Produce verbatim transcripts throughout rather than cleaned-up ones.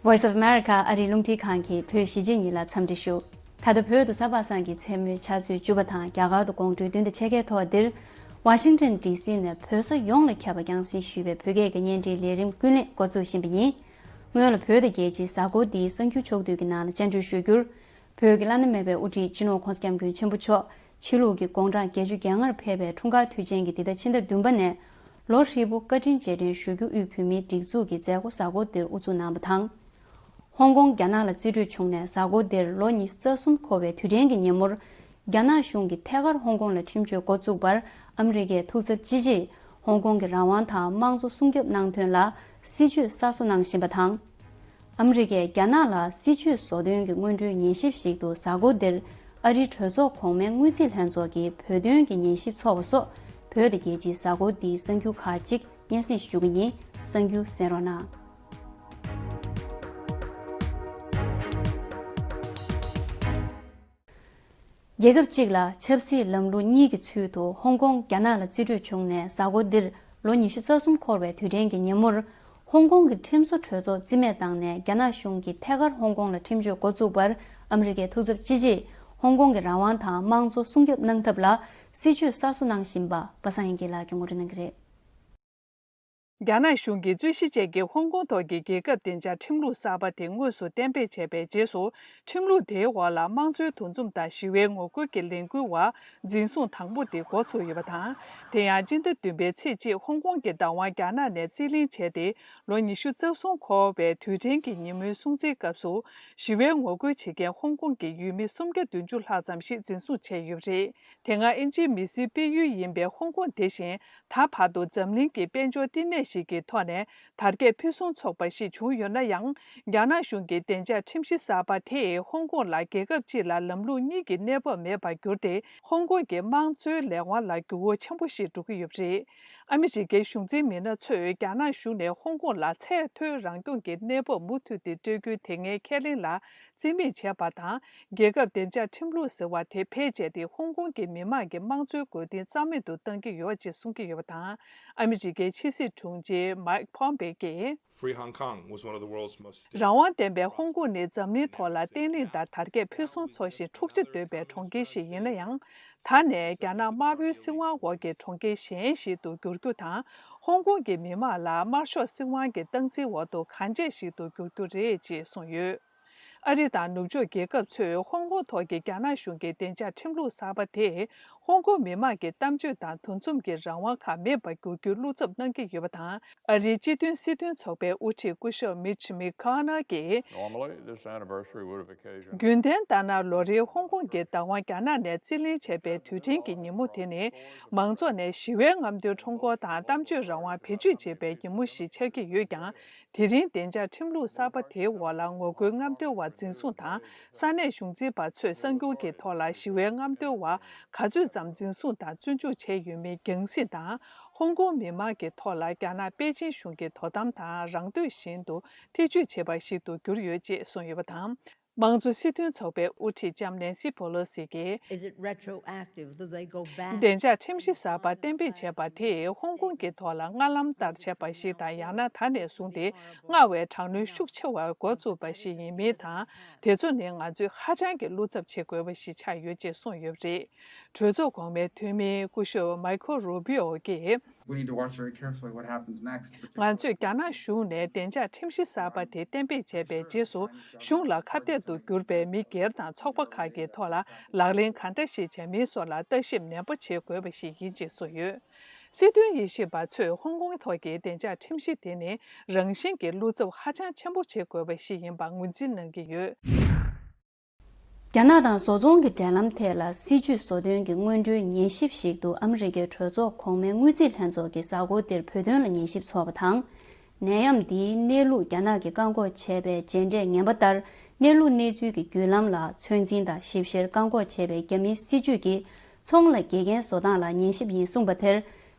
Voice of America ཨ་རིའི་རླུང་འཕྲིན་ཁང་གི་བོད་གཞིས་བྱེས་གཉིས་ལ་འཚམས་འདྲི་ཞུ། ད་ལྟ་བོད་དུ་གཟའ་པ་སངས་ཀྱི་མཚན་མོའི་ཆུ་ཚོད་བཅུ་པ་དང་རྒྱ་གར་དུ་དགོང་དྲོའི་བདུན་དང་ཕྱེད་ཀའི་ཐོག་འདིར། ཝ་ཤིང་ཊོན་ཌི་སི་ནས་བོད་ས་ཡོངས་ལ་ཁྱབ་པ་རྒྱང་སྲིང་ཞུས་པའི་བོད་སྐད་ཀྱི་བརྙན་འཕྲིན་ལས་རིམ་ཀུན་གླེང་འགོ་འཛུགས་བཞིན་པ་ཡིན། སྔོན་ལ་བོད་དང་རྒྱལ་སྤྱིའི་གཟའ་འཁོར་འདིའི་གསར་འགྱུར་ཕྱོགས་བསྡུས་ཀྱི་ནང་ལ་བཅར་འདྲི་ཞུ་རྒྱུར། བོད་ཀྱི་བླ་ན་མེད་པའི་དབུ་ཁྲིད་སྤྱི་ནོར་༸གོང་ས་༸སྐྱབས་མགོན་ཆེན་པོ་མཆོག་ཕྱི་ལུགས་ཀྱི་དགུང་གྲངས་བརྒྱད་ཅུ་གྱ་ལྔར་ཕེབས་པའི་འཁྲུངས་སྐར་དུས་ཆེན་གྱི་འདི་ཟླ་ཕྱི་ཟླ་བདུན་པ་ནས་ལོ་ཧྲིལ་པོ་བཀའ་དྲིན་རྗེས་དྲན་ཞུ་རྒྱུ་དབུས་བོད་མིའི་སྒྲིག་འཛུགས་ཀྱིས་མཛད་སྒོ་གཟའ་འཁོར་འདིར་དབུ་འཛུགས་གནང་བ་དང་། ཧོང་ཀོང་རྒྱ་ནག་ལ་རྩིས་སྤྲོད་བྱུང་ནས་གཟའ་འཁོར་འདིར་ལོ་ཉི་ཤུ་རྩ་གསུམ་འཁོར་བའི་དུས་དྲན་གྱི་ཉིན་མོར། རྒྱ་ནག་གཞུང་གིས་ཐད་ཀར་ཧོང་ཀོང་ལ་ཁྲིམས་གཅོད་འགོ་བཙུགས་པར་ཨ་མི་རི་ཀས་ཐུགས་འཚབ་ཅི་ཆེ། ཧོང་ཀོང་གི་རང་དབང་དང་དམངས་གཙོ་སྲུང་སྐྱོབ་གནང་དོན་ལ་སྲིད་ཇུས་གསར་བཟོ་གནང་བཞིན་པ་དང་། ཨ་མི་རི་ཀས་རྒྱ་ནག་ལ་སྲིད་ཇུས་བཟོ་དོན་གྱི་སྔོན་འགྲོའི་ཉན་ཞིབ་ཞིག་ཏུ་གཟའ་འཁོར་འདིར་ཨ་རིའི་གྲོས་ཚོགས་གོང་མའི་དངུལ་རྩིས་ལྷན་ཚོགས་ཀྱི་བོད་དོན་གྱི་ཉན་ཞིབ་ཚོགས་པ་སོགས་བོད་དང་རྒྱལ་སྤྱིའི་གཟའ་འཁོར་འདིའི་གསར་འགྱུར་ཁག་ཅིག་སྙན་སེང་ཞུ་གི་ཡིན། གསར་འགྱུར་གསན་རོགས་གནང་། རྒྱལ་ཁབ་གཅིག་ལ་ཆབ་སྲིད་ལམ་ལུགས་གཉིས་ཀྱི་ཚུལ་དུ་ཧོང་ཀོང་རྒྱ་ནག་ལ་རྩིས་སྤྲོད་བྱུང་ནས་གཟའ་འཁོར་འདིར་ལོ་ཉི་ཤུ་རྩ་གསུམ་འཁོར་བའི་དུས་དྲན་གྱི་ཉིན་མོར། ཧོང་ཀོང་གི་ཁྲིམས་བཟོ་གྲོས་ཚོགས་རྩིས་མེད་བཏང་ནས་རྒྱ་ནག་གཞུང་གིས་ཐད་ཀར་ཧོང་ཀོང་ལ་ཁྲིམས་གཅོད་འགོ་བཙུགས་པར་ཨ་མི་རི་ཀས་ཐུགས་འཚབ་ཅི་ཆེ། ཧོང་ཀོང་གི་རང་དབང་དང་དམངས་གཙོ་སྲུང་སྐྱོབ་གནང་ཐབས་ལ་སྲིད་ཇུས་གསར་བཟོ་གནང་བཞིན་པ་པ་སངས་དབྱངས་སྐྱིད་ལགས་ཀྱིས་ངོ་སྤྲོད་གནང་གི་རེད། རྒྱ་ནག་གཞུང་གིས་རྩོད་གཞི་ཅན་གྱི་ཧོང་ཀོང་ཐོག་གི་རྒྱལ་ཁབ་བདེ་འཇགས་ཁྲིམས་ལུགས་གསར་པ་དེ་དངོས་སུ་གཏན་འབེབས་བྱས་པའི་རྗེས་སུ། ཁྲིམས་ལུགས་དེའི་འོག་ལ་དམངས་གཙོའི་འདུ་འཛོམས་དང་ཞི་བའི་ངོ་རྒོལ་གྱི་ལས་འགུལ་བ་འཛིན་བཟུང་དང་པོ་དེ་འགོ་ཚུགས་ཡོད་པ་དང་། དེ་ཡང་སྤྱི་ཟླ་བདུན་པའི་ཚེས་གཅིག་ཧོང་ཀོང་གི་བདག་དབང་རྒྱ་ནག་ནས་རྩིས་ལེན་བྱས་ཏེ། ལོ་ཉི་ཤུ་རྩ་གསུམ་འཁོར་བའི་དུས་དྲན་གྱི་ཉིན་མོའི་སྲུང་བརྩིའི་སྐབས་སུ། ཞི་བའི་ངོ་རྒོལ་བྱེད་མཁན་ཧོང་ཀོང་གི་ཡུལ་མི་སུམ་བརྒྱ་བདུན་ཅུ་ལྷག་ཙམ་ཞིག་འཛིན་བཟུང་བྱས་ཡོད་པ་རེད། དེ་སྔ་དབྱིན་ཇིའི་མི་སེར་སྤེལ་ཡུལ་ཡིན་པའི་ཧོང་ཀོང་དེ་བཞིན། ད་བར་དུ་འཛམ་གླིང་གི་དཔལ་འབྱོར་བསྟི་གནས་ཤིག་གི་ཐོག་ནས་དར་རྒྱས་ཕུན་སུམ་ཚོགས་པ་ཞིག་བྱུང་ཡོད་ན་ཡང་། རྒྱ་ནག་གཞུང་གི་བདེ་འཇགས་ཁྲིམས་གཞི་གསར་པ་དེས་ཧོང་ཀོང་ལ་རྒྱལ་ཁབ་གཅིག་ལ་ལམ་ལུགས་གཉིས་ཀྱི་གནས་བབ་མེད་པར་གྱུར་ཏེ། ཧོང་ཀོང་གི་དམངས་གཙོའི་ལས་དབང་ལ་འགྱུར་བ་ཆེན་པོ་ཞིག་འགྲོ་གི་ཡོད་པ་རེད། ཨ་མི་རི་ཀའི་གཞུང་འཛིན་མི་སྣ་ཚོས་རྒྱ་ནག་གཞུང་ནས་ཧོང་ཀོང་ལ་ཚད་མཐོའི་རང་སྐྱོང་གི་གནས་བབ་མུ་མཐུད་དེ་སྤྲོད་རྒྱུའི་དེ་སྔའི་ཁས་ལེན་ལ་རྩིས་མེད་བྱས་པ་དང་། རྒྱལ་ཁབ་བདེ་འཇགས་ཁྲིམས་ལུགས་ཟེར་བ་དེ་བེད་སྤྱད་དེ་ཧོང་ཀོང་གི་མི་མང་གི་དམངས་གཙོའི་དགོས་འདུན་རྩ་མེད་དུ་གཏང་གི་ཡོད་ཅེས་གསུང་གི་ཡོད་པ་དང་། ཨ་མི་རི་ཀའི་ཕྱི་སྲིད་དྲུང་ཆེ་མཱིག་ཕོམ་པེ་ཀྱིས། Free Hong Kong was one of the world's most. རང་དབང་ལྡན་པའི་ཧོང་ཀོང་ནི་འཛམ་གླིང་ཐོག་ལ་བརྟན་ལྷིང་དང་དར་རྒྱས་ཕུན་སུམ་ཚོགས་ཤིང་འཁྲུག་ཆ་དོད་པའི་གྲོང་ཁྱེར་ཞིག་ཡིན་ན་ཡང་། ད་ནས་རྒྱ་ནག་དམར་པོའི་སྲིད་དབང་འོག་གི་གྲོང་ཁྱེར་གཞན་ཞིག་ཏུ་འགྱུར་རྒྱུ་དང་། ཧོང་ཀོང་གི་མི་དམངས་ལ་དམར་ཤོག་སྲིད་དབང་གི་སྟངས་འཛིན་འོག་ཏུ་གང་བྱས་ཤིག་ཏུ་འགྱུར་རྒྱུ་རེད་ཅེས་གསུངས་ཡོད། ཨ་རི་དང་ནུབ་ཕྱོགས་རྒྱལ་ཁབ་ཚོས་ཧོང་ཀོང་ཐོག་གི་རྒྱ་ནག་གཞུང་གི་བདེ་འཇགས་ཁྲིམས་ལུགས་གསར་པ་དེས་ཧོང་ཀོང་མི་དམངས་ཀྱི་གཏམ་བརྗོད་དང་འདུ་འཛོམས་ཀྱི་རང་དབང་ཁག་མེད་པར་འགྱུར་རྒྱུའི་བློ་འཚབ་གནང་གི་ཡོད་པ་དང་། ཨ་རིའི་སྤྱི་མཐུན་སྲིད་དོན་ཚོགས་པའི་དབུ་ཁྲིད་སྐུ་ཞབས་མིཆ་མི་ཁ་ན་གྱིས། Normally, this anniversary would have occasioned རྒྱུན་ལྡན་ལྟར་ན་ལོ་རེའི་ཧོང་ཀོང་གི་བདག་དབང་རྒྱ་ནག་ནས་རྩིས་ལེན་བྱས་པའི་དུས་དྲན་གྱི་ཉིན་མོ་དེ་ནི། མང་ཚོགས་ནས་ཞི་བའི་རྔམ་སྟོན་ཁྲོམ་སྐོར་དང་གཏམ་བརྗོད་རང་དབང་བེད་སྤྱོད་བྱེད་པའི་ཉིན་མོ་ཞིག་ཆགས་ཀྱི་ཡོད་ཀྱང་། དེ་རིང་བདེ་འཇགས་ཁྲིམས་ལུགས་གསར་པ་དེའི་འོག་ལ་ངོ་རྒོལ་རྔམ་སྟོན་པ་འཛིན་བཟུང་དང་། ས་གནས་གཞུང་འཛིན་པ་ཚོས་གསར་འགྱུར་གྱི་ཐོག་ལ་ཞི་བའི་རྔམ་སྟོན་པ་ག་ཚོད་ཙམ་འཛིན་བཟུང་དང་བཙོན་འཇུག་བྱས་ཡོད་མེད་རྒྱང་སྲིང་དང་། ཧོང་ཀོང་མི་དམངས་ཀྱི་ཐོག་ལ་རྒྱ་ནག་པེ་ཅིན་གཞུང་གི་དོ་དམ་དང་རང་འདོད་བཞིན་དུ་ཐེ་བྱུས་བྱེད་པ་ཞིག་ཏུ་གྱུར་ཡོད་ཅེས་གསུངས་ཡོད་པ་དང་། དམངས་གཙོ་སྲིད་དོན་ཚོགས་པའི་དབུ་ཁྲིད་ལྕམ་ནེན་སི་པོ་ལོ་སི་གིས། Is it retroactive? Do they go back? བདེ་འཇགས་ཁྲིམས་གཞི་གསར་པ་གཏན་འབེབས་བྱས་པ་དེས་ཧོང་ཀོང་གི་ཐོག་ལ་སྔར་ལམ་ལྟར་བྱས་པ་ཞིག་དང་། ཡང་ན་ད་ནས་བཟུང་སྟེ་སྔར་བས་དྲག་གནོན་ཤུགས་ཆེ་བ་འགོ་བཙུགས་པ་ཞིག་ཡིན་མིན་དང་། དེ་ཚོ་ནི་ང་ཚོས་ཧ་ཅང་གི་བློ་འཚབ་བྱེད་དགོས་པ་ཞིག་ཆགས་ཡོད་ཅེས་གསུངས་ཡོད་པ་རེད། གྲོས་ཚོགས་གོང་མའི་འཐུས་མི་སྐུ་ཞབས་མའི་ཁོ་རུ་བྷི་ཨོ་གིས། We need to watch very carefully what happens next, particularly ང་ཚོས་རྒྱ་ནག་གཞུང་ནས་བདེ་འཇགས་ཁྲིམས་གཞི་གསར་པ་དེ་གཏན་འབེབས་བྱས་པའི་རྗེས་སུ། གཞུང་ལ་ཁ་གཏད་དུ་གྱུར་པའི་མི་སྒེར་དང་ཚོགས་པ་ཁག་གི་ཐོག་ལ་ལག་ལེན་ག་འདྲ་ཞིག་བྱས་མིན་སོགས་ལ་ལྟ་ཞིབ་ནན་པོ་བྱེད་དགོས་པ་ཞིག་ཡིན་ཅེས་གསུངས་ཡོད། སྲིད་དོན་དབྱེ་ཞིབ་པ་ཚོས་ཧོང་ཀོང་ཐོག་གི་བདེ་འཇགས་ཁྲིམས་གཞི་དེ་ནི་རང་བཞིན་གྱིས་བློ་འཚབ་ཧ་ཅང་ཆེན་པོ་བྱེད་དགོས་པ་ཞིག་ཡིན་པ་ངོས་འཛིན་གནང་གི་ཡོད། རྒྱ་ནག་དང་བཟོ་ཚོང་གི་འབྲེལ་ལམ་ཐད་ལ་སྲིད་ཇུས་བཟོ་དོན་གྱི་སྔོན་འགྲོའི་ཉན་ཞིབ་ཞིག་ཏུ་ཨ་མི་རི་ཀའི་གྲོས་ཚོགས་གོང་མའི་དངུལ་རྩིས་ལྷན་ཚོགས་ཀྱིས་གཟའ་འཁོར་འདིར་བོད་དོན་ལ་ཉན་ཞིབ་ཚོགས་པ་དང་། ནད་ཡམས་འདིའི་གནས་ལུགས་རྒྱ་ནག་གིས་བཀག་འགོག་བྱས་པའི་མཇལ་འཕྲད་ངན་པ་ལྟར། གནས་ལུགས་གནས་ཚུལ་གྱི་བརྒྱུད་ལམ་ལ་ཚོད་འཛིན་དང་ཞིབ་བཤེར་བཀག་འགོག་བྱས་པའི་རྒྱ་མིའི་སྲིད་ཇུས་ཀྱིས་ཚོང་ལ་འགལ་རྐྱེན་བཟོ་སྟངས་ལ་ཉན་ཞིབ་ཡིན་གསུངས་པ་དེར།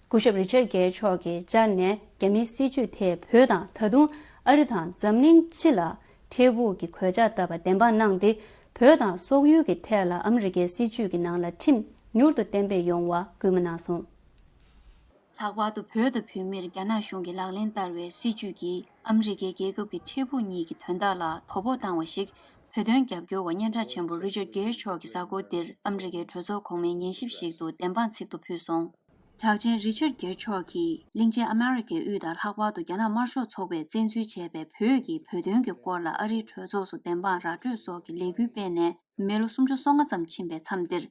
སྐུ་ཞབས་རི་ཆར་གེ་མཆོག་གིས་བཅར་ནས་རྒྱ་མིའི་སྲིད་ཇུས་དེས་བོད་དང་ད་དུང་ཨ་རི་དང་འཛམ་གླིང་སྤྱི་ལ་འཕྲལ་ཕུགས་ཀྱི་གོད་ཆག་བཏབ་པ་བདེན་དཔང་གནང་སྟེ། བོད་དང་སོག་ཡུལ་གྱི་ཐད་ལ་ཨ་མི་རི་ཀའི་སྲིད་ཇུས་ཀྱི་ནང་ལ་ཁྲིམས་མྱུར་དུ་གཏན་འབེབས་ཡོང་བ་སྐུལ་མ་གནང་སོང་། ལྷག་པར་དུ་བོད་དང་བོད་མིར་རྒྱ་ནག་གཞུང་གིས་ལག་ལེན་བསྟར་བའི་སྲིད་བྱུས་ཀྱིས་ཨ་མི་རི་ཀའི་རྒྱལ་ཁབ་ཀྱི་འཕྲལ་ཕུགས་གཉིས་ཀྱི་དོན་དག་ལ་དོ་ཕོག་བཏང་བ་ཞིག་བོད་དོན་རྒྱབ་སྐྱོར་བ་སྙན་གྲགས་ཆེན་པོ་རི་ཅར་གེར་མཆོག་གིས་གཟའ་འཁོར་འདིར་ཨ་མི་རི་ཀའི་གྲོས་ཚོགས་གོང་མའི་ཉན་ཞིབ་ཞིག་ཏུ་བདེན་དཔང་ཚིག་ཐོ་ཕུལ་སོང་། གྲགས་ཅན་རི་ཅར་གེར་མཆོག་གིས་གླིང་ཆེན་ཨ་མེ་རི་ཀའི་དབུས་དང་ལྷག་པར་དུ་རྒྱ་ནག་དམར་ཤོག་ཚོགས་པས་བཙན་འཛུལ་བྱས་པའི་བོད་ཀྱི་བོད་དོན་གྱི་སྐོར་ལ་ཨ་རིའི་གྲོས་ཚོགས་སུ་བདེན་དཔང་ར་སྤྲོད་སོགས་ཀྱི་ལས་འགུལ་སྤེལ་ནས་མི་ལོ་སུམ་ཅུ་སོ་ལྔ་ཙམ་ཕྱིན་པའི་མཚམས་འདིར།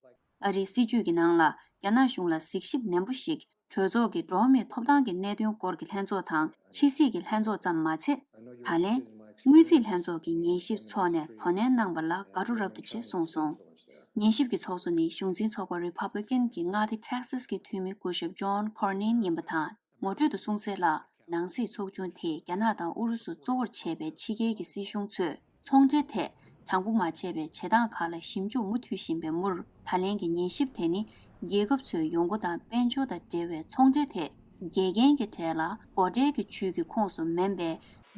ཨ་རིའི་སྲིད་བྱུས་ཀྱི་ནང་ལ་རྒྱ་ནག་གཞུང་ལ་གཟིགས་ཞིབ་ནན་པོ་ཞིག་གྲོས་ཚོགས་ཀྱི་འགྲོ་བ་མིའི་ཐོབ་ཐང་གི་གནད་དོན་སྐོར་གྱི་ལྷན་ཚོགས་དང་ཕྱི་སྲིད་ཀྱི་ལྷན་ཚོགས་ཙམ་མ་ཚད། ད་ལན། དངུལ་རྩིས་ལྷན་ཚོགས་ཀྱི་ཉན་ཞིབ་ཚོགས་ནས་དོ་ནན་གནང་བ་ལ་དགའ་སྤྲོ་རབ་ཏུ་ཆེ་གསུངས་སོང་། ཉན་ཞིབ་ཀྱི་ཚོགས་གཙོ་ནི་གཞུང་འཛིན་ཚོགས་པ་Republican གྱི་མངའ་སྡེ་Texas གྱི་འཐུས་མི་སྐུ་ཞབས་John Cornyn ཡིན་པ་དང་། ངོ་སྤྲོད་དུ་གསུངས་གསལ་ལ། ནང་སྲིད་ཚོགས་ཆུང་དེས་རྒྱ་ནག་དང་ཨུ་རུ་སུ་གཙོ་བོར་བྱས་པའི་ཕྱི་རྒྱལ་གྱི་སྲིད་གཞུང་ཚོས་ཚོང་འབྲེལ་ཐད་དྲང་པོ་མ་བྱས་པའི་བྱེད་སྟངས་ཁག་ལ་ཞིབ་འཇུག་མུ་མཐུད་བཞིན་པའི་མུར། ད་ལན་གྱི་ཉན་ཞིབ་དེ་ནི་རྒྱལ་ཁབ་ཚོའི་ཡོང་སྒོ་དང་དཔལ་འབྱོར་དང་འབྲེལ་བའི་ཚོང་འབྲེལ་ཐད་འགལ་རྐྱེན་གྱི་གྲས་ལ་སྒོ་ཁྲལ་གྱི་ཇུས་ཀྱི་ཁོངས་སུ་མིན་པའི་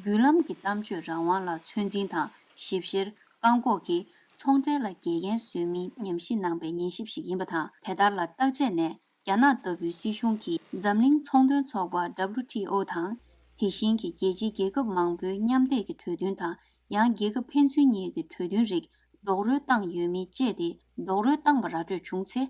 བརྒྱུད་ལམ་གྱི་གཏམ་བརྗོད་རང་དབང་ལ་ཚོད་འཛིན་དང་ཞིབ་བཤེར། བཀག་འགོག་གིས་ཚོང་འབྲེལ་ལ་འགལ་རྐྱེན་བཟོས་མིན་ཉམས་ཞིབ་གནང་པའི་ཉན་ཞིབ་ཞིག་ཡིན་པ་དང་། དེ་ལྟར་ལ་བརྟག་དཔྱད་ནས། རྒྱ་ནག་ལྟ་བུའི་སྲིད་གཞུང་གིས་འཛམ་གླིང་ཚོང་དོན་ཚོགས་པ་W T O དང་། དེ་བཞིན་གྱི་རྒྱལ་སྤྱིའི་རྒྱལ་ཁབ་མང་པོའི་མཉམ་འདེགས་ཀྱི་གྲོས་མཐུན་དང་། ཡང་རྒྱལ་ཁབ་ཕན་ཚུན་གཉིས་ཀྱི་གྲོས་མཐུན་རིགས་རྡོག་རོལ་བཏང་ཡོད་མིན་བཅས་ཏེ། རྡོག་རོལ་བཏང་པ་ར་སྤྲོད་བྱུང་ཚེ།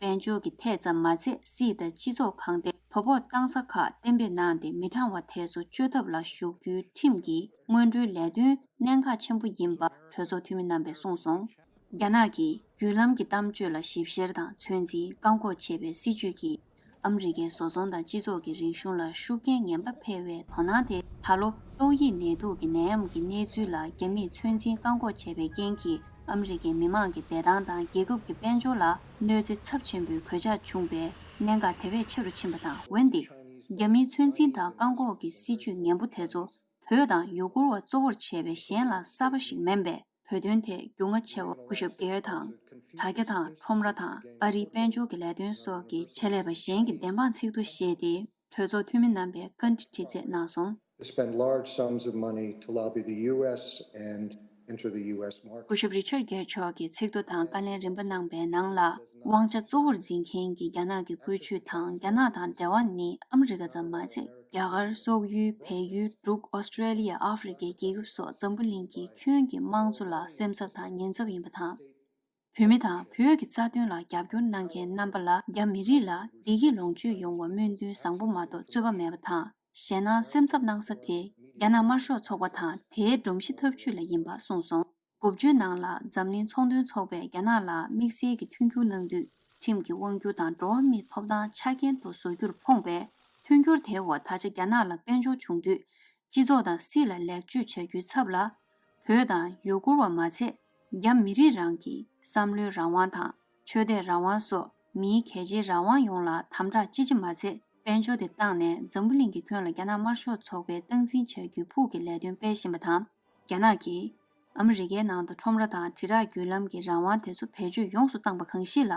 དཔལ་འབྱོར་གྱི་ཐད་ཙམ་མ་ཚད། སྲིད་དང་སྤྱི་ཚོགས་གང་ཐད་དོ་ཕོག་བཏང་ས་ཁག་གཏན་འབེབས་གནང་སྟེ། མི་གྲངས་པ་དེ་ཚོ་བཅོས་ཐབས་ལ་ཞུགས་རྒྱུའི་ཁྲིམས་ཀྱི་སྔོན་འགྲོའི་ལས་དོན་གནད་འགག་ཆེན་པོ་ཡིན་པ་གྲོས་ཚོགས་འཐུས་མི་རྣམ་པས་གསུངས་སོང་། རྒྱ་ནག་གིས་བརྒྱུད་ལམ་གྱི་གཏམ་བརྗོད་ལ་ཞིབ་བཤེར་དང་ཚོད་འཛིན། བཀག་འགོག་བྱེད་པའི་སྲིད་བྱུས་ཀྱིས་ཨ་མི་རི་ཀའི་བཟོ་ཚོང་དང་སྤྱི་ཚོགས་ཀྱི་རིག་གཞུང་ལ་ཤུགས་རྐྱེན་ངན་པ་འཕེལ་བའི་དོ་སྣང་དེ། ད་ལོ་ཏོག་དབྱིབས་ནད་དུག་གི་ནད་ཡམས་ཀྱི་གནས་ཚུལ་ལ་རྒྱ་མིས་ཚོད་འཛིན་བཀག་འགོག་བྱས་པའི་རྐྱེན་གྱིས། ཨ་མི་རི་ཀའི་མི་མང་གི་བདེ་ཐང་དང་རྒྱལ་ཁབ་ཀྱི་དཔལ་འབྱོར་ལ་གནོད་འཚེ་ཚབས་ཆེན་པོའི་གོད་ཆག་བྱུང་བའི་གནད་འགག་དེ་བས་ཆེ་རུ་ཕྱིན་པ་དང་། འོན་ཏེ། རྒྱ་མིའི་ཚོད་འཛིན་དང་བཀག་འགོག་གི་སྲིད་བྱུས་ངན་པོ་དེ་ཚོ། བོད་དང་ཡུ་གུར་བ་གཙོ་བོར་བྱས་པའི་གཞན་ལ་གསར་པ་ཞིག་མིན་པས། བོད་དོན་ཐད་རྒྱུས་མངའ་ཆེ་བ་སྐུ་ཞབས་སྒེར་དང་། དྲ་རྒྱ་དང་ཁྲོམ་ར་དང་ཨ་རིའི་དཔལ་འབྱོར་གྱི་ལས་དོན་སོགས་ཀྱི་ཆེད་ལས་པ་གཞན་གྱི་བདེན་དཔང་ཚིག་ཐོ་བཞེས་ཏེ། གྲོས་ཚོགས་འཐུས་མི་རྣམ་པས་བཀའ་འདྲི་དྲི་རྩད་གནང་སོང་། They spend large sums of money to lobby the U S and enter the U S market. སྐུ་ཞབས་རི་ཆར་གེར་མཆོག་གིས་ཚིག་ཐོ་དང་བཀའ་ལན་རིམ་པ་གནང་པའི་ནང་ལ། དབང་ཆ་གཙོ་བོར་འཛིན་མཁན་གྱི་རྒྱ་ནག་གི་ཁུལ་ཆུས་དང་། རྒྱ་ནག་དང་འབྲེལ་བ་ནི་ཨ་མི་རི་ཀ་ཙམ་མ་ཚད། རྒྱ་གར། སོག་ཡུལ། བལ་ཡུལ། འབྲུག་ཨོ་སི་ཀྲེ་ལི་ཡ། ཨ་ཧྥེ་རི་ཁའི་རྒྱལ་ཁབ་སོགས་འཛམ་བུ་གླིང་གི་ཁྱོན་གྱི་དམངས་གཙོ་ལ་སེམས་འཚབ་དང་ཉེན་ཚབས་ཡིན་པ་དང་། བོད་མི་དང་བོད་ཀྱི་རྩ་དོན་ལ་རྒྱབ་སྐྱོར་གནང་མཁན་རྣམ་པ་ལ་རྒྱ་མི་རིགས་ལ་བདེ་སྐྱིད་ལོངས་སྤྱོད་ཡོང་བ་སྨོན་འདུན་བཟང་པོ་མ་གཏོགས་རྩོད་པ་མེད་པ་དང་། གཞན་སྣང་སེམས་འཚབ་གནང་ས་དེ་རྒྱ་ནག་དམར་ཤོག་ཚོགས་པ་དང་དེའི་སྒྲོམ་གཞི་འཐབ་ཇུས་ལ་ཡིན་པ་གསུངས་སོང་། དགུ་བཅུའི་ནང་ལ་འཛམ་གླིང་ཚོང་དོན་ཚོགས་པས་རྒྱ་ནག་ལ་དམིགས་བསལ་གྱི་མཐུན་འགྱུར་གནང་དུས། ཁྲིམས་ཀྱི་དབང་སྒྱུར་དང་འགྲོ་བ་མིའི་ཐོབ་ཐང་ཆ་རྐྱེན་དུ་བཟོ་རྒྱུར་ཕོངས་པས། མཐུན་འགྱུར་དེའི་འོག་ད་ཆ་རྒྱ་ནག་ལ་དཔལ་འབྱོར་བྱུང་དུས། སྤྱི་ཚོགས་དང་སྲིད་ལ་ལེགས་བཅོས་བྱ་རྒྱུའི་ཚབ་ལ། བོད་དང་ཡུ་གུར་བ་མ་ཚད། རྒྱ་མི་རིགས་རང་གི་བསམ་བློའི་རང་དབང་དང་། ཆོས་དད་རང་དབང་སོགས་མིའི་གལ་ཆེའི་རང་དབང་ཡོངས་ལ་དམ་དྲག་ཅི་ཆེ་མ་ཚད། དཔལ་འབྱོར་དེ་བཏང་ནས་འཛམ་བུ་གླིང་གི་ཁྱོན་ལ་རྒྱ་ནག་དམར་ཤོག་ཚོགས་པས་སྟངས་འཛིན་བྱ་རྒྱུའི་ཕུགས་ཀྱི་ལས་དོན་སྤེལ་བཞིན་པ་དང་། རྒྱ་ནག་གིས་ཨ་མི་རི་ཀའི་ནང་དུ་ཁྲོམ་ར་དང་དྲིལ་བསྒྲགས་བརྒྱུད་ལམ་གྱི་རང་དབང་དེ་ཚོ་བེད་སྤྱོད་ཡོངས་སུ་བཏང་པ་གང་ཞིག་ལ།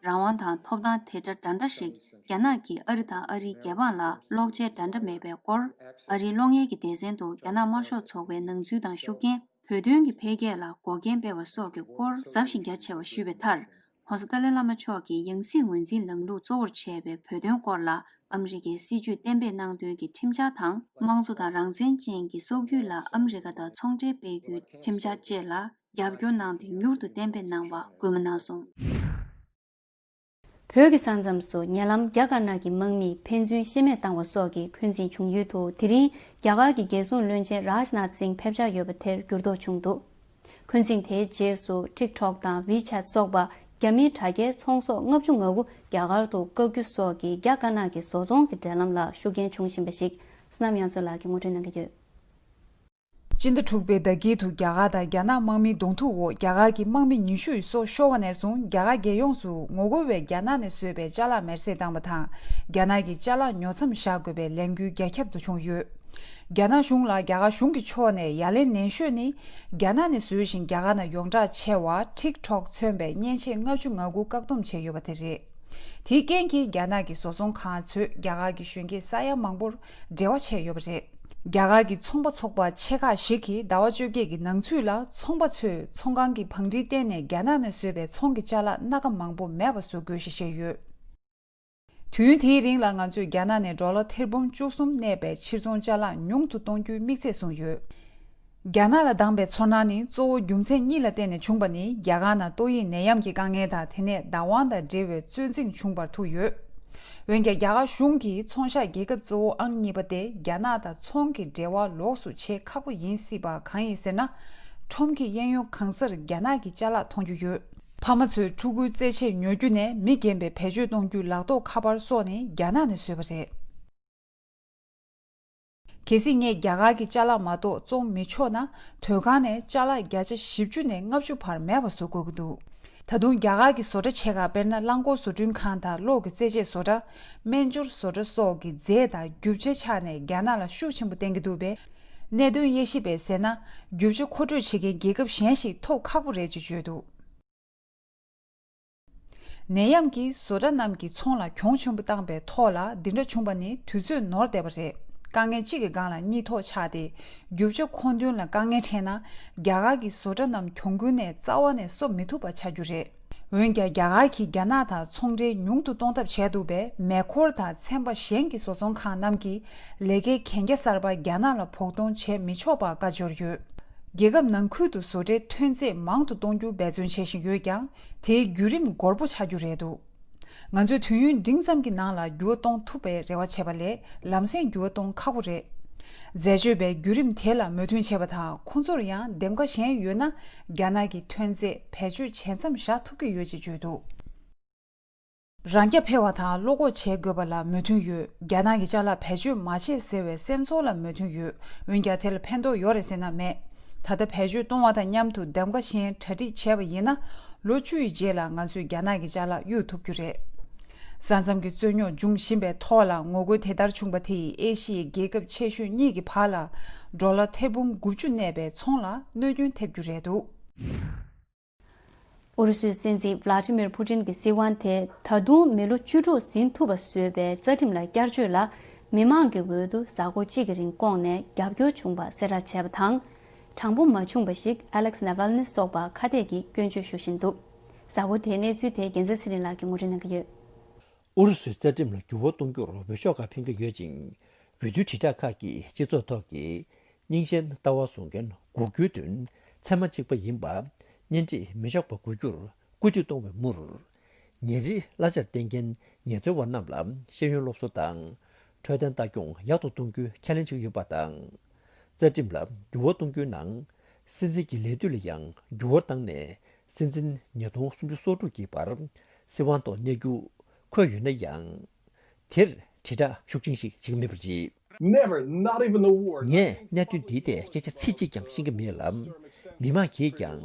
རང་དབང་དང་ཐོབ་ཐང་དེ་འདྲ་འདྲ་འདྲ་ཞིག་རྒྱ་ནག་གིས་ཨ་རི་དང་ཨ་རིའི་རྒྱལ་འབངས་ལ་གློག་ཆས་འདྲ་འདྲ་མེད་པའི་སྐོར། ཨ་རིའི་གློག་བརྙན་གྱི་སྡེ་ཚན་དུ་རྒྱ་ནག་དམར་ཤོག་ཚོགས་པའི་ནང་འཛུལ་དང་ཤུགས་རྐྱེན། བོད་དོན་གྱི་འཕེལ་རྒྱས་ལ་འགོག་རྐྱེན་སྤེལ་བ་སོགས་ཀྱི་སྐོར་ཟབ་ཞིང་རྒྱ་ཆེ་བ་ཞུས་པའི་མཐར། ྋགོང་ས་ཏཱ་ལའི་བླ་མ་མཆོག་གིས་ཡང་སྲིད་ངོས་འཛིན་ལམ་ལུགས་གཙོ་བོར་བྱས་པའི་བོད་དོན་སྐོར་ལ་ཨ་མི་རི་ཀའི་སྲིད་བྱུས་གཏན་འབེབས་གནང་དོན་གྱི་ཁྲིམས་འཆར་དང་། དམངས་གཙོ་དང་རང་བཙན་ཅན་གྱི་སོག་ཡུལ་ལ་ཨ་མི་རི་ཀ་དང་ཚོང་འབྲེལ་སྤེལ་རྒྱུའི་ཁྲིམས་འཆར་བཅས་ལ་རྒྱབ་སྐྱོར་གནང་དོན་མྱུར་དུ་གཏན་འབེབས་གནང་བ་སྐུལ་མ་གནང་སོང་། བོད་ཀྱི་ས་མཚམས་སུ་ཉེ་ལམ་རྒྱ་དཀར་ནག་གི་དམག་མིས་ཕན་ཚུན་ཤི་རྨས་བཏང་བ་སོགས་ཀྱི་འཁོན་འཛིན་བྱུང་ཡུལ་དུ། དེ་རིང་རྒྱ་གར་གྱི་རྒྱལ་སྲུང་བློན་ཆེན་རཱཇ་ནཱཐ་སིང་ཕེབས་འཆར་ཡོད་པ་དེར་འགྱུར་ལྡོག་བྱུང་འདུག། འཁོན་འཛིན་དེའི་རྗེས་སུ་ཊིག་ཊོག་དང་ཝི་ཆེ་ཊི་སོགས་པ་རྒྱ་མིའི་དྲ་རྒྱའི་ཚོང་ཟོག་ལྔ་བཅུ་ང་དགུ་རྒྱ་གར་དུ་བཀག་རྒྱུ་སོགས་ཀྱིས་རྒྱ་དཀར་ནག་གི་བཟོ་ཚོང་གི་འབྲེལ་ལམ་ལ་ཤུགས་རྐྱེན་བྱུང་བཞིན་པ་ཞིག་བསོད་ནམས་དབྱངས་མཚོ་ལགས་ཀྱིས་ངོ་སྤྲོད་གནང་གི་ཡོད། སྤྱི་ཟླ་དྲུག་པའི་ཟླ་དཀྱིལ་དུ་རྒྱ་གར་དང་རྒྱ་ནག་དམག་མིའི་གདོང་ཐུག་འོག་རྒྱ་གར་གྱི་དམག་མི་ཉི་ཤུ་ཡིས་སྲོག་ཤོར་བ་ནས་བཟུང་རྒྱ་གར་རྒྱལ་ཡོངས་སུ་ངོ་རྒོལ་བས་རྒྱ་ནག་ནས་བཟོས་པའི་ཅ་ལག་མེར་སྲེག་བཏང་བ་དང་། རྒྱ་ནག་གི་ཅ་ལག་ཉོ་མཚམས་བཞག་དགོས་པའི་ལས་འགུལ་རྒྱ་ཁྱབ་ཏུ་བྱུང་ཡོད། རྒྱ་ནག་གཞུང་ལ་རྒྱ་གར་གཞུང་གི་ཕྱོགས་ནས་ཡ་ལན་ནན་ཤོས་ནི། རྒྱ་ནག་ནས་བཟོས་ཤིང་རྒྱ་གར་ནང་ཡོངས་གྲགས་ཆེ་བ་ཊིག་ཊོག་མཚོན་པའི་མཉེན་ཆས་ལྔ་བཅུ་ང་དགུ་བཀག་སྡོམ་བྱས་ཡོད་པ་དེ་རེད། དེའི་རྐྱེན་གྱིས་རྒྱ་ནག་གི་བཟོ་ཚོང་ཁང་ཚོས་རྒྱ་གར་གྱི་གཞོན་སྐྱེས་ས་ཡ་མང་པོར་འབྲེལ་བ་བྱས་ཡོད་པ་རེད། རྒྱ་གར་གྱི་ཚོང་པ་ཚོགས་པ་ཆེ་ཁག་ཞིག་གིས་ཟླ་བ་བཅོ་བརྒྱད་ཀྱི་ནང་ཚུད་ལ་ཚོང་པ་ཚོས་ཚོང་ཁང་གི་བང་སྒྲིག་སྟེང་ནས་རྒྱ་ནག་ནས་བཟོས་པའི་ཚོང་གི་ཅ་ལག་སྣ་ཁ་མང་པོ་མེད་པ་བཟོ་དགོས་ཞེས་བཤད་ཡོད། དུས་ཡུན་དེའི་རིང་ལ་ང་ཚོས་རྒྱ་ནག་ནས་ཌོ་ལར་ཐེར་འབུམ་བཅུ་གསུམ་གནས་པའི་ཕྱིར་ཚོང་ཅ་ལག་ཉུང་དུ་གཏོང་རྒྱུའི་དམིགས་ཚད་བཟུང་ཡོད། རྒྱ་ནག་ལ་བདམས་པའི་ཚོར་སྣང་ནི་གཙོ་བོ་རྒྱུ་མཚན་གཉིས་ལ་བརྟེན་ནས་བྱུང་བ་ནི། རྒྱ་གར་ནང་ཏོག་དབྱིབས་ནད་ཡམས་ཀྱི་དཀའ་ངལ་དང་། དེ་ནས་བདག་དབང་དང་འབྲེལ་བའི་རྩོད་འཛིང་བྱུང་བར་ཐུག་ཡོད། འོན་ཀྱང་། རྒྱ་གར་གཞུང་གིས་ཚོང་ཤག་རྒྱལ་ཁབ་གཙོ་བོ་ཨང་གཉིས་པ་སྟེ། རྒྱ་ནག་དང་ཚོང་གི་འབྲེལ་བ་ལོགས་སུ་བྱེད་ཁག་པོ་ཡིན་སྲིད་པ། གང་ཡིན་ཟེར་ན། ཁྲོམ་གྱི་གཡས་གཡོན་གང་སར་རྒྱ་ནག་གི་ཅ་ལག་མཐོང་རྒྱུ་ཡོད། ཕ་མ་ཚོས་ཕྲུ་གུའི་རྩེད་ཆས་ཉོ་རྒྱུ་ནས། མི་རྒན་པའི་བེད་སྤྱོད་གཏོང་རྒྱུའི་ལག་ཐོགས་ཁ་པར་སོགས་ནི་རྒྱ་ནག་ནས་བཟོས་པ་རེད། གལ་སྲིད་ངས་རྒྱ་གར་གྱི་ཅ་ལག་མ་གཏོགས་བཙོང་མི་ཆོག་ན། དོས་ཁང་ནས་ཅ་ལག་བརྒྱ་ཆ་བཞི་བཅུ་ནས་ལྔ་བཅུ་བར་མེད་པ་བཟོ་དགོས་ཀྱི་འདུག་ད་དུང་རྒྱ་གར་གྱི་བཟོ་གྲྭ་ཆེ་ཁག་དཔེར་ན། རླངས་འཁོར་བཟོ་སྐྲུན་ཁང་དང་། གློག་གི་རྩེད་ཆས་བཟོ་གྲྭ། སྨན་སྦྱོར་བཟོ་གྲྭ་སོགས་ཀྱི་རྫས་དང་རྒྱུ་ཆ་ཆ་ནས་རྒྱ་ནག་ལ་ཤུགས་ཆེན་པོ་བརྟེན་གྱི་འདུག་པས། གནད་དོན་དབྱེ་ཞིབ་པས་ཟེར་ན། རྒྱུ་ཆ་མཁོ་སྤྲོད་བྱེད་མཁན་རྒྱལ་ཁབ་གཞན་ཞིག་ཐོབ་ཁག་པོ་རེད་ཅེས་བརྗོད་འདུག་ནད་ཡམས་ཀྱིས་བཟོ་གྲྭ་རྣམས་ཀྱི་ཚོང་ལ་གྱོང་ཆེན་པོ་བཏང་པའི་ཐོག་ལ། འདི་འདྲ་བྱུང་བ་ནི་དུས་ཚོད་ནོར་བསྡད་པ་རེད། དཀའ་ངལ་གཅིག་གི་སྒང་ལ་གཉིས་ཐོག་ཆགས་ཏེ། རྒྱུ་ཆ་མཁོ་འདོན་ལ་དཀའ་ངལ་འཕྲད་ན། རྒྱ་གར་གྱི་བཟོ་གྲྭ་རྣམས་གྱོང་གུན་ནས་རྩ་བ་ནས་གསོ་མི་ཐུབ་པ་ཆགས་རྒྱུ་རེད། འོན་ཀྱང་། རྒྱ་གར་གྱིས་རྒྱ་ནག་དང་ཚོང་འབྲེལ་ཉུང་དུ་གཏོང་ཐབས་བྱས་འདུག་པས། མེ་འཁོར་དང་ཚན་པ་གཞན་གྱི་བཟོ་ཚོང་ཁང་རྣམས་ཀྱིས་ལས་ཀའི་གན་རྒྱ་གསར་པ་རྒྱ་ནག་ལ་བོགས་གཏོང་བྱེད་མི་ཆོག་པར་བཀའ་འབྱོར་ཡོད། རྒྱལ་ཁབ་ནང་ཁུལ་དུ་བཟོ་གྲྭའི་ཐོན་རྫས་མང་དུ་གཏོང་རྒྱུ་འབད་བརྩོན་བྱེད་བཞིན་ཡོད་ཀྱང་། དེའི་བརྒྱུད་རིམ་འགོར་པོ་ཆགས་རྒྱུ་རེད་འདུག་ང་ཚོས་དུས་ཡུན་འབྲིང་ཙམ་གྱི་ནང་ལ་འགྱུར་བ་གཏོང་ཐུབ་པའི་རེ་བ་བྱེད་པ་ལས། ལམ་སེང་འགྱུར་བ་གཏོང་ཁག་པོ་རེད། འཛད་སྤྱོད་པས་བརྒྱུད་རིམ་དེ་ལ་མོས་མཐུན་བྱེད་པ་དང་། ཁོང་ཚོར་ཡང་འདེམས་ཀ་གཞན་ཡོད་ན། རྒྱ་ནག་གི་ཐོན་རྫས་བེད་སྤྱོད་བྱེད་མཚམས་བཞག་ཐུབ་ཀྱི་ཡོད་ཅེས་བརྗོད་འདུག་རང་རྐྱ་འཕེར་བ་དང་བློ་ཁོག་བྱེད་དགོས་པ་ལ་མོས་མཐུན་ཡོད། རྒྱ་ནག་གི་ཅ་ལག་བེད་སྤྱོད་མ་བྱེད་ཟེར་བའི་སེམས་ཚོར་ལ་མོས་མཐུན་ཡོད། འོན་ཀྱང་། དེ་ལ་ཕན་ཐོགས་ཡོད་རེད་ཟེར་ན་མེད། ད་ལྟ་བེད་སྤྱོད་གཏོང་བ་དང་མཉམ་དུ་འདེམས་ཀ་གཞན་གྲ་སྒྲིག་བྱས་པ་ཡིན་ན། ལོ་བཅུ་ཡི་རྗེས་ལ་ང་ཚོས་རྒྱ་ནག་གི་ཅ་ལག་གཡུག་ཐུབ་རྒྱུ་རེད། ས་མཚམས་ཀྱི་རྩོད་རྙོག་འབྱུང་བཞིན་པའི་ཐོག་ལ། ངོ་རྒོལ་དེ་ལྟར་བྱུང་བ་དེ་ཡིས་ཨེ་ཤི་ཡའི་རྒྱལ་ཁབ་ཆེ་ཤོས་གཉིས་ཀྱི་བར་ལ་ཌོ་ལར་ཐེར་འབུམ་དགུ་བཅུ་གནས་པའི་ཚོང་ལ་གནོད་སྐྱོན་ཐེབས་རྒྱུ་རེད་འདུག་ཨུ་རུ་སུའི་སྲིད་འཛིན་ཝླ་ཏི་མིར་ཕུ་ཏིན་གྱི་སྲིད་དབང་དེ་ད་དུང་མི་ལོ་བཅུ་དྲུག་ཟིན་ཐུབ་པ་བཟོས་པའི་རྩ་ཁྲིམས་ལ་བསྐྱར་བཅོས་ལ། མི་མང་གི་འོས་བསྡུ་གཟའ་འཁོར་གཅིག་གི་རིང་བསྐོངས་ནས་རྒྱབ་སྐྱོར་བྱུང་བ་གསལ་བསྒྲགས་བྱས་པ་དང་། དྲང་པོ་མ་བྱུང་བ་ཞིག་ཨ་ལེག་སི་ནཱ་ཝལ་ནི་སོགས་པ་ཁ་གཏད་ཀྱིས་སྐྱོན་བརྗོད་ཞུ་བཞིན་འདུག་གཟའ་འཁོར་དེའི་གནས་ཚུལ་དེ་རྒྱལ་མཚན་ཚེ་རིང་ལགས་ཀྱིས་ངོ་སྤྲོད་གནང་གི་ཡོད། ཨུ་རུ་སུའི་རྩ་ཁྲིམས་ལ་འགྱུར་བ་གཏོང་རྒྱུར་འོས་ཤོག་ཁག་འཕེན་གྱི་ཡོད་ཅིང་། འོས་བསྡུའི་དྲིལ་བསྒྲགས་ཁག་གིས་སྤྱི་ཚོགས་ཐོག་གི་རྙིང་ཞེན་ལྟ་བ་བཟུང་མཁན་འགུག་རྒྱུའི་དོན་ཚད་མ་གཅིག་པ་ཡིན་པ་སྙན་སྒྲིག་མི་ཆགས་པ་དགོས་རྒྱུར་སྐུལ་འདེད་གཏོང་བའི་མུར། ཉིན་རེའི་གླ་ཆར་བརྟེན་མཁན་ངལ་རྩོལ་བ་རྣམས་ལ་ཤེས་ཡོན་སློབ་གསོ་དང་འཕྲོད་བསྟེན་ལྟ་སྐྱོང་ཡག་ཏུ་གཏོང་རྒྱུའི་ཁས་ལེན་བྱེད་ཀྱི་ཡོད་པ་དང་། རྩ་ཁྲིམས་ལ་འགྱུར་བ་གཏོང་རྒྱུའི་ནང་། སྲིད་འཛིན་གྱི་ལས་དུས་ལ་ཡང་འགྱུར་བ་བཏང་ནས། སྲིད་འཛིན་ཉིས་སྟོང་སུམ་ཅུ་སོ་དྲུག་གི་བར་སྲིད་དབང་ཐོག་གནས་རྒྱུ་འཁོད་ཡོད་ན་ཡང་། དེར་དྲིལ་བསྒྲགས་ཤུགས་ཆེན་ཞིག་བྱེད་ཀྱི་མེད་པར་བརྗོད། Never, not even the war. ངས་གནད་དོན་འདིའི་ཐད་སྐད་ཆ་ཚིག་གཅིག་ཀྱང་ཤེས་ཀྱི་མེད་ལ། མི་མང་གིས་ཀྱང་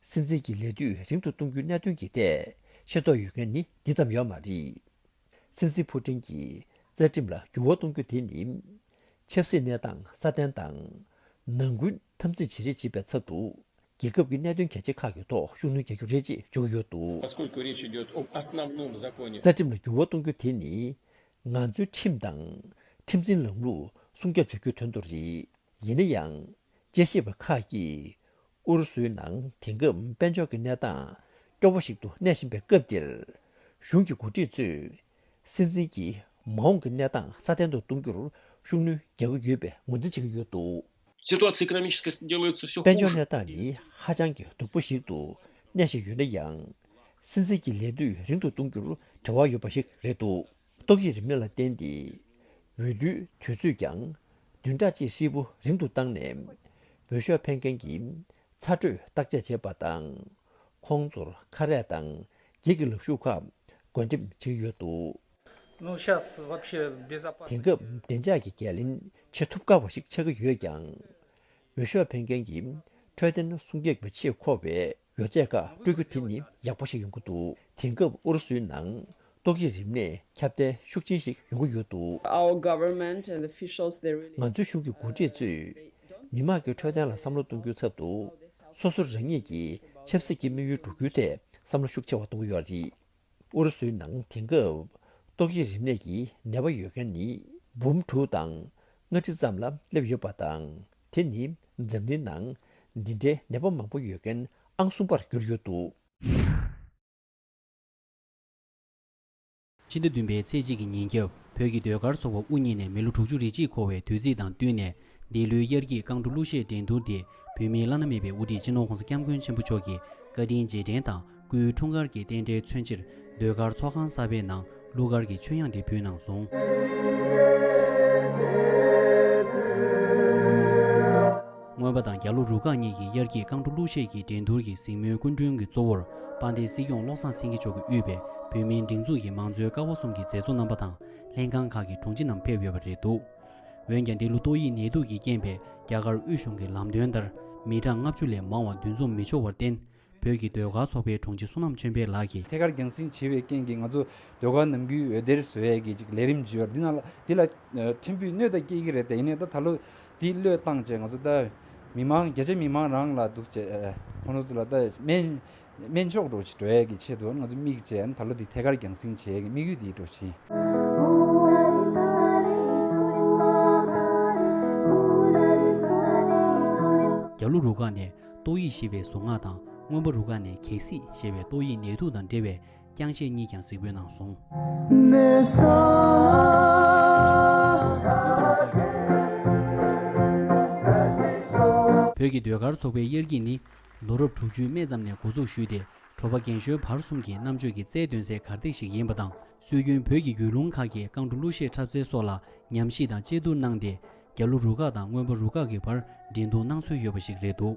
སྲིད་འཛིན་གྱི་ལས་དུས་རིང་དུ་གཏོང་རྒྱུའི་གནད་དོན་གྱི་ཐད་ཤེས་རྟོགས་ཡོད་མཁན་ནི་འདི་ཙམ་ཡོད་མ་རེད། སྲིད་འཛིན་ཕུ་ཏིན་གྱིས་རྩ་ཁྲིམས་ལ་འགྱུར་བ་གཏོང་རྒྱུ་དེ་ནི། ཆབ་སྲིད་གནས་སྟངས་སྲ་བརྟན་དང་། ནང་ཁུལ་འཐབ་འཛིང་བྱེད་རེས་བྱེད་པའི་ཚབ་ཏུ། རྒྱལ་ཁབ་ཀྱི་གནད་དོན་གལ་ཆེ་ཁག་གི་ཐོག་ཤུགས་སྣོན་རྒྱག་རྒྱུ་རེད་ཅེས་བརྗོད་ཀྱི་ཡོད་འདུག Поскольку речь идёт об основном законе. རྩ་ཁྲིམས་ལ་འགྱུར་བ་གཏོང་རྒྱུ་དེ་ནི། ང་ཚོའི་ཁྲིམས་དང་ཁྲིམས་འཛིན་ལམ་ལུགས་སྲུང་སྐྱོབ་བྱ་རྒྱུའི་དོན་དུ་རེད། ཡིན་ན་ཡང་། དཔྱད་ཞིབ་པ་ཁག་གིས། ཨུ་རུ་སུའི་ནང་དེང་སྐབས་དཔལ་འབྱོར་གྱི་གནས་སྟངས་སྐྱོ་བོ་ཞིག་ཏུ་གནས་བཞིན་པའི་སྐབས་འདིར། གཞུང་གི་འགོ་ཁྲིད་ཚོས། སྲིད་འཛིན་གྱིས་མ་འོངས་ཀྱི་གནས་སྟངས་སྲ་བརྟན་དུ་གཏོང་རྒྱུར་ཤུགས་སྣོན་རྒྱག་གི་ཡོད་པའི་ངོས་འཛིན་བྱེད་ཀྱི་ཡོད་འདུག Ситуация экономическая делается всё хуже. དཔལ་འབྱོར་གནས་སྟངས་ནི་ཧ་ཅང་གི་སྡུག་པོ་ཞིག་ཏུ་གནས་བཞིན་ཡོད་ན་ཡང་། སྲིད་འཛིན་གྱི་ལས་དུས་རིང་དུ་གཏོང་རྒྱུར་བྲེལ་བ་ཡོད་པ་ཞིག་རེད་འདུག་ཏོག་དབྱིབས་རིམས་ནད་ལ་བརྟེན་ཏེ། འོས་བསྡུའི་དུས་ཚོད་ཀྱང་བདུན་ཕྲག་གཅིག་ཧྲིལ་པོ་རིང་དུ་བཏང་ནས། འོས་ཤོག་འཕེན་མཁན་གྱི་ཚ་དྲོད་བརྟག་དཔྱད་བྱེད་པ་དང་། ཁོང་ཚོར་ཁ་རས་དང་འགྱིག་གི་ལག་ཤུབས་ཁག་བགོ་འགྲེམས་བྱེད་ཀྱི་ཡོད་འདུག Ну, сейчас вообще безопасно. དེང་སྐབས་བདེ་འཇགས་ཀྱི་འགན་ལེན་བྱེད་ཐུབ་དཀའ་བ་ཞིག་ཆགས་ཀྱི་ཡོད་ཀྱང་། འོས་ཤོག་འཕེན་མཁན་གྱིས་འཕྲོད་བསྟེན་སྲུང་སྐྱོབ་ཀྱི་ཆེད་མཁོ་བའི་ཡོ་བྱད་ཁག་སྤྲོད་རྒྱུ་དེ་ནི་ཡག་པོ་ཞིག་ཡོང་གི་འདུག་དེང་སྐབས་ཨུ་རུ་སུའི་ནང་ཏོག་དབྱིབས་རིམས་ནད་ཁྱབ་གདལ་ཤུགས་ཆེན་ཞིག་ཡོང་གི་ཡོད་འདུག Our government and officials, they really ང་ཚོའི་གཞུང་གི་འགོ་ཁྲིད་ཚོས་མི་དམངས་ཀྱི་འཕྲོད་བསྟེན་ལ་བསམ་བློ་གཏོང་རྒྱུའི་ཚབ་ཏུ། སོ་སོ་རང་ཉིད་ཀྱི་ཆབ་སྲིད་ཀྱི་དམིགས་ཡུལ་བསྒྲུབ་རྒྱུའི་ཐད་བསམ་བློ་ཤུགས་ཆེ་བ་གཏོང་གི་ཡོད་རེད། ཨུ་རུ་སུའི་ནང་དེང་སྐབས་ཏོག་དབྱིབས་རིམས་ནད་ཀྱི་ནད་པ་ཡོད་མཁན་ནི་འབུམ་དྲུག་དང་ལྔ་ཁྲི་ཙམ་ལ་སླེབས་ཡོད་པ་དང་། དེ་ནི་འཛམ་གླིང་ནང་འདི་འདྲའི་ནད་པ་མང་པོ་ཡོད་མཁན་ཨང་གསུམ་པར་གྱུར་ཡོད་འདུག་ཕྱི་ཟླ་བདུན་པའི་ཚེས་གཅིག་གི་ཉིན་རྒྱབ། བོད་ཀྱི་ཟློས་གར་ཚོགས་པ་དབུ་བརྙེས་ནས་མི་ལོ་དྲུག་ཅུ་རེ་གཅིག་འཁོར་བའི་དུས་ཚིགས་དང་བསྟུན་ནས། འདི་ལོའི་དབྱར་སྐྱིད་རྐང་བྲོ་གླུ་གཞས་འགྲན་བསྡུར་དེ་བོད་མིའི་བླ་ན་མེད་པའི་དབུ་ཁྲིད་སྤྱི་ནོར་༸གོང་ས་༸སྐྱབས་མགོན་ཆེན་པོ་མཆོག་གི་བཀའ་དྲིན་རྗེས་དྲན་དང་། སྐུའི་འཁྲུངས་སྐར་གྱི་རྟེན་འབྲེལ་མཚོན་ཕྱིར། ཟློས་གར་ཚོགས་ཁང་གསར་པའི་ནང་གླུ་གར་གྱི་ཆོས་དབྱངས་དེ་ཕུལ་གནང་སོང་། རྔོན་པ་དང་རྒྱ་ལོ་རུ་ཁག་གཉིས་ཀྱི་དབྱར་སྐྱིད་རྐང་བྲོ་གླུ་གཞས་ཀྱི་འགྲན་བསྡུར་གྱི་གཟིགས་མོའི་སྐུ་མགྲོན་གྱི་གཙོ་བོར། དཔལ་ལྡན་སྲིད་སྐྱོང་བློ་བཟང་སེང་གེ་མཆོག་གིས་དབུས་པའི་བོད་མིའི་སྒྲིག་འཛུགས་ཀྱི་མང་གཙོའི་ཀ་བ་གསུམ་གྱི་མཛད་གཙོ་རྣམ་པ་དང་། ལྷན་ཁང་ཁག་གི་དྲུང་ཆེ་རྣམས་ཕེབས་ཡོད་པ་རེད་འདུག་འོན་ཀྱང་། འདི་ལོ་ཏོག་དབྱིབས་ནད་དུག་གིས་རྐྱེན་པས། རྒྱ་གར་དབུས་གཞུང་གི་ལམ་སྟོན་ལྟར། མི་གྲངས་ལྔ་བཅུ་ལས་མང་བ་འདུ་འཛོམས་མི་ཆོག་པར་བརྟེན། བོད་ཀྱི་ཟློས་གར་ཚོགས་པའི་དྲུང་ཆེ་བསོད་ནམས་ཆོས་འཕེལ་ལགས་ཀྱིས། ཐད་ཀར་རྒྱང་སྲིང་བྱས་པའི་རྐྱེན་གྱིས། ང་ཚོ་ཟློས་གར་ནམ་རྒྱུན་འོད་སྡེར་བཟོ་ཡས་ཀྱི་ཅིག་ལས་རིམ་བྱས་པ་འདི་ནང་ལ། འདི་ལ་ཨ་ཕྲན་བུ་གནོད་ད་སྐྱེལ་གྱི་རེད་དེ། ཡིན་ནའི་ད་ད་ལོ་འདི་བློས་བཏང་བྱས། ང་ཚོ་ད་མི་མང་བརྒྱ་ཆ་མི་མང་རང་ལ་འདུག་བྱས། ཨ་ཁོང་ཚོ་ཚོ་ལ་ད་སྨན་སྨན་མཆོག་འདྲ་ཅིག་འགྲོ་ཡས་ཀྱི་ཆེད་དུ། ང་ཚོ་དམིགས་བྱས་ད་ལོ་འདི་ཐད་ཀར་རྒྱང་སྲིང་བྱེད་ཡས་ཀྱི་དམིགས་ཡུལ་འདི་འདྲ་ཅིག་ཡིན། རྒྱ་ལོ་རུ་ཁག་ནས་ཏོག་དབྱིབས་ཞི་བའི་གཟུངས་སྔགས་དང་། རྔོན་པ་རུ་ཁག་ནས་གལ་སྲིད་ཞེས་པའི་ཏོག་དབྱིབས་ནད་དུག་དང་འབྲེལ་བའི་རྐྱང་གཞས་གཉིས་ཀྱང་གཟིགས་འབུལ་གནང་སོང་། བོད་ཀྱི་ཟློས་གར་ཚོགས་པའི་དབྱར་སྐྱིད་ནི། ལོ་རབས་དྲུག་ཅུའི་སྨད་ཙམ་ནས་འགོ་འཛུགས་ཞུས་ཏེ། དྲོ་པ་རྒན་གཞོན་བར་གསུམ་གྱི་རྣམ་དཔྱོད་ཀྱི་རྩལ་འདོན་སའི་གར་སྟེགས་ཤིག་ཡིན་པ་དང་། སྲོལ་རྒྱུན་བོད་ཀྱི་ཡུལ་ལུང་ཁག་གི་རྐང་བྲོ་གླུ་གཞས་འཁྲབ་རྩལ་སོགས་ལ་ཉམས་ཞིབ་དང་དཔྱད་བསྡུར་གནང་སྟེ། རྒྱ་ལོ་རུ་ཁག་དང་རྔོན་པ་རུ་ཁག་གི་བར་འགྲན་བསྡུར་གནང་སྲོལ་ཡོད་པ་ཞིག་རེད་འདུག་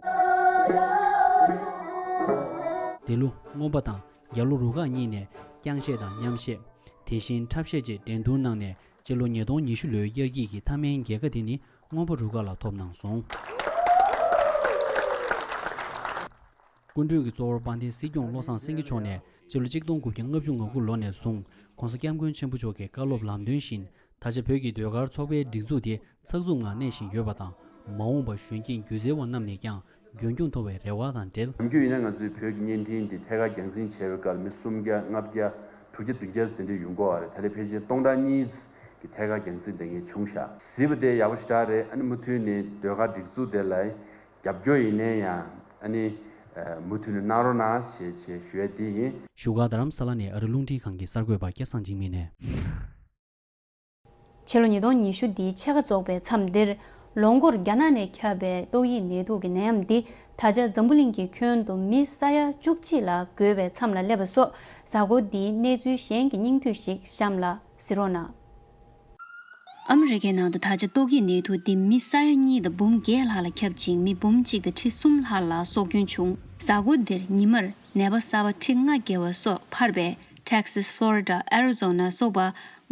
འདི་ལོ་རྔོན་པ་དང་རྒྱ་ལོ་རུ་ཁག་གཉིས་ནས་རྐྱང་གཞས་དང་མཉམ་གཞས། དེ་བཞིན་འཁྲབ་གཞས་བཅས་འགྲན་བསྡུར་གནང་ནས། སྤྱི་ལོ་ཉིས་སྟོང་ཉི་ཤུ་ལོའི་དབྱར་སྐྱིད་ཀྱི་མཐའ་མའི་རྒྱལ་ཁ་དེ་ནི། རྔོན་པ་རུ་ཁག་ལ་ཐོབ་གནང་སོང་། སྐུ་མགྲོན་གྱི་གཙོ་བོར་དཔལ་ལྡན་སྲིད་སྐྱོང་བློ་བཟང་སེང་གེ་མཆོག་ནས། སྤྱི་ལོ་གཅིག་སྟོང་དགུ་བརྒྱ་ལྔ་བཅུ་ང་དགུ་ལོ་ནས་བཟུང་། ྋགོང་ས་ྋསྐྱབས་མགོན་ཆེན་པོ་མཆོག་གི་བཀའ་སློབ་ལམ་སྟོན་བཞིན། ད་ཆ་བོད་ཀྱི་ཟློས་གར་ཚོགས་པའི་སྒྲིག་འཛུགས་དེ་ཚགས་ཚུད་ངང་གནས་བཞིན་ཡོད་པ་དང་། མ་འོངས་པར་གཞོན་སྐྱེས་སྒྱུ་རྩལ་བ་རྣམས་ནས་ཀྱང་རྒྱུན་སྐྱོང་ཐུབ་པའི་རེ་བ་དང་འབྲེལ། ནམ་རྒྱུན་ཡིན་ན་ང་ཚོའི་བོད་ཀྱི་བརྙན་འཕྲིན་འདི་ཐད་ཀར་རྒྱང་སྲིང་བྱས་པའི་སྐབས་ལ་མི་སུམ་བརྒྱ་ལྔ་བརྒྱ་དྲུག་བརྒྱ་བདུན་བརྒྱ་ཙམ་དེ་འདྲ་ཡོང་གི་ཡོད་རེད། ད་རེས་ཕལ་ཆེར་སྟོང་ཕྲག་གཉིས་གི་ཐད་ཀར་རྒྱང་སྲིང་དེ་ངས་བྱུང་ཤག་གཟིགས་པ་དེ་ཡག་པོ་ཞེ་དྲག་རེད། ཨ་ནི་མུ་མཐུད་ནས་ཟློས་གར་སྒྲིག་འཛུགས་དེ་ལ་རྒྱབ་སྐྱོར་ཡིན་ནའི་ཡང་། ཨ་ནི་མུ་མཐུད་ནས་གནང་རོགས་གནང་ཞེས་ཞེས་ཞུ་ཡ་དེ་ཡིན། བཞུགས་སྒར་རྡ་རམ་ས་ལ་ནས་ཨ་རི་རླུང་འཕྲིན་ཁང་གི་གསར་འགོད་པ་སྐལ་བཟང་འཇིགས་མེད་ནས། ཕྱི་ལོ་ཉིས་སྟོང་ཉི་ཤུ་འདིའི་ཕྱེད་ཀ་རྫོགས་པའི་མཚམས་འདིར། ལོ་འགོར་རྒྱ་ནག་ནས་ཁྱབ་པའི་ཏོག་དབྱིབས་ནད་དུག་གི་ནད་ཡམས་འདི། ད་ཆ་འཛམ་བུ་གླིང་གི་ཁྱོན་དུ་མི་ས་ཡ་བཅུ་གཅིག་ལ་འགོས་པའི་མཚམས་ལ་སླེབས་པ་སོགས། གཟའ་འཁོར་འདིའི་གནས་ཚུལ་གཞན་གྱི་སྙིང་བསྡུས་ཤིག་གཤམ་ལ་གཟིགས་རོགས་གནང་། ཨ་མི་རི་ཀའི་ནང་དུ་ད་ཆ་ཏོག་དབྱིབས་ནད་དུག་འདི་མི་ས་ཡ་གཉིས་དང་འབུམ་བརྒྱད་ལྷག་ལ་ཁྱབ་ཅིང་། མི་འབུམ་གཅིག་དང་ཁྲི་གསུམ་ལྷག་ལ་སྲོག་སྐྱོན་བྱུང་། གཟའ་འཁོར་འདིར་ཉི་མར་ནད་པ་གསར་པ་ཁྲི་ལྔ་བརྒལ་བ་སོགས་འཕར་བས། ཊེག་སིས། ཕློ་རི་ཌ། ཨེ་རི་ཛོ་ན་སོགས་པ་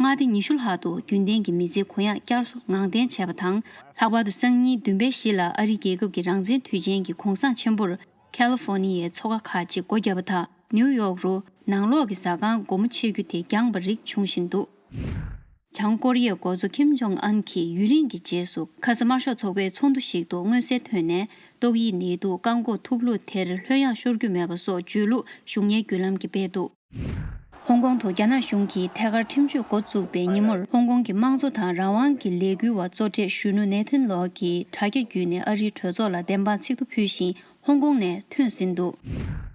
མངའ་སྡེ་ཉི་ཤུ་ལྷག་ཏུ་རྒྱུན་ལྡན་གྱི་མི་ཚེའི་གུ་ཡངས་བསྐྱར་གསོ་ངང་འཐེན་བྱས་པ་དང་། ལྷག་པར་དུ་སང་ཉིན་བདུན་པའི་གཞིས་ལ་ཨ་རིའི་རྒྱལ་ཁབ་ཀྱི་རང་བཙན་དུས་ཆེན་གྱི་གུང་སེང་ཆེན་པོར་ཁ་ལི་ཧྥོ་ནི་ཡའི་མཚོ་ཁ་ཁག་ཅིག་སྒོ་བརྒྱབ་པ་དང་། ནིའུ་ཡོག་རུ་ནང་ལོགས་ཀྱི་ཟ་ཁང་སྒོ་མོ་ཕྱེ་རྒྱུ་དེ་འགྱངས་པ་རིགས་བྱུང་བཞིན་འདུག། བྱང་ཀོ་རི་ཡའི་འགོ་གཙོ་ཁིམ་ཇོང་ཨན་གྱིས་ཡུན་རིང་གི་རྗེས་སུ་ཁ་ས་དམར་ཤོག་ཚོགས་པའི་ཚོགས་འདུ་ཞིག་ཏུ་མངོན་གསལ་ཐོན་ནས། ཏོག་དབྱིབས་ནད་དུག་བཀག་འགོག་ཐུབ་ལུགས་དེར་ལྷོད་ཡངས་ཤོར་རྒྱུ་མེད་པ་སོགས་བརྗོད་ལུགས་གཞུང་གཉེར་བརྒྱུད་ལམ་གྱིས་སྤེལ་འདུག། ཧོང་ཀོང་དུ་རྒྱ་ནག་གཞུང་གིས་ཐད་ཀར་ཁྲིམས་གཅོད་འགོ་བཙུགས་པའི་ཉིན་མོར། ཧོང་ཀོང་གི་དམངས་གཙོ་དང་རང་དབང་གི་ལས་འགུལ་བ་གཙོ་གྲས་གཞོན་ནུ་ནེ་ཐན་ལོག་གིས་དྲ་རྒྱ་བརྒྱུད་ནས་ཨ་རིའི་གྲོས་ཚོགས་ལ་བདེན་དཔང་ཚིག་ཐོ་ཕུལ་ཞིང་། ཧོང་ཀོང་ནས་ཐོན་ཟིན་འདུག།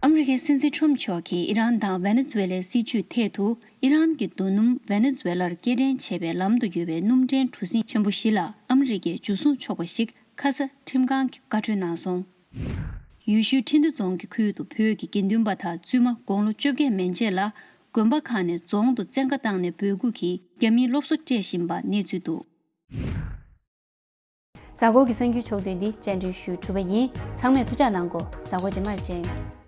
ཨ་མི་རི་ཀའི་སྲིད་འཛིན་ཁྲོམ་མཆོག་གིས་ཨི་རན་དང་ཝེ་ནེ་ཛུ་ཝེ་ལའི་སྲིད་ཇུས་ཐད་དུ། ཨི་རན་གྱི་རྡོ་སྣུམ་ཝེ་ནེ་ཛུ་ཝེ་ལར་སྐྱེལ་འདྲེན་བྱེད་པའི་ལམ་དུ་ཡོད་པའི་སྣུམ་འདྲེན་གྲུ་གཟིངས་ཆེན་པོ་བཞི་ལ་ཨ་མི་རི་ཀས་འཇུ་བཟུང་ཆོག་པ་ཞིག་ཁ་ས་ཁྲིམས་ཁང་གིས་བཀའ་འཁྲོལ་གནང་སོང་། ཡུལ་ཤུལ་ཁྲིན་ཏུ་རྫོང་གི་ཁུལ་དུ་བོད་ཀྱི་དགེ་འདུན་པ་དག་བཙུན་མ་དགུང་ལོ་བཅོ་བརྒྱད་མན་ཆད་ལ་དགོན་པ་ཁག་ནས་རྫོང་དུ་བཙན་བཀའ་བཏང་ནས་འབོད་འགུག་གིས་རྒྱ་མིའི་སློབ་གསོ་སྤྲད་བཞིན་པ་གནས་ཚུལ་འདུག། གཟའ་འཁོར་གྱི་གསར་འགྱུར་ཕྱོགས་བསྡུས་འདི་བཅར་འདྲི་ཞུས་གྲུབ་པ་ཡིན། ཚང་མས་ཐུགས་ཅག་གནང་གོ། གཟའ་འཁོར་རྗེས་མར་མཇལ།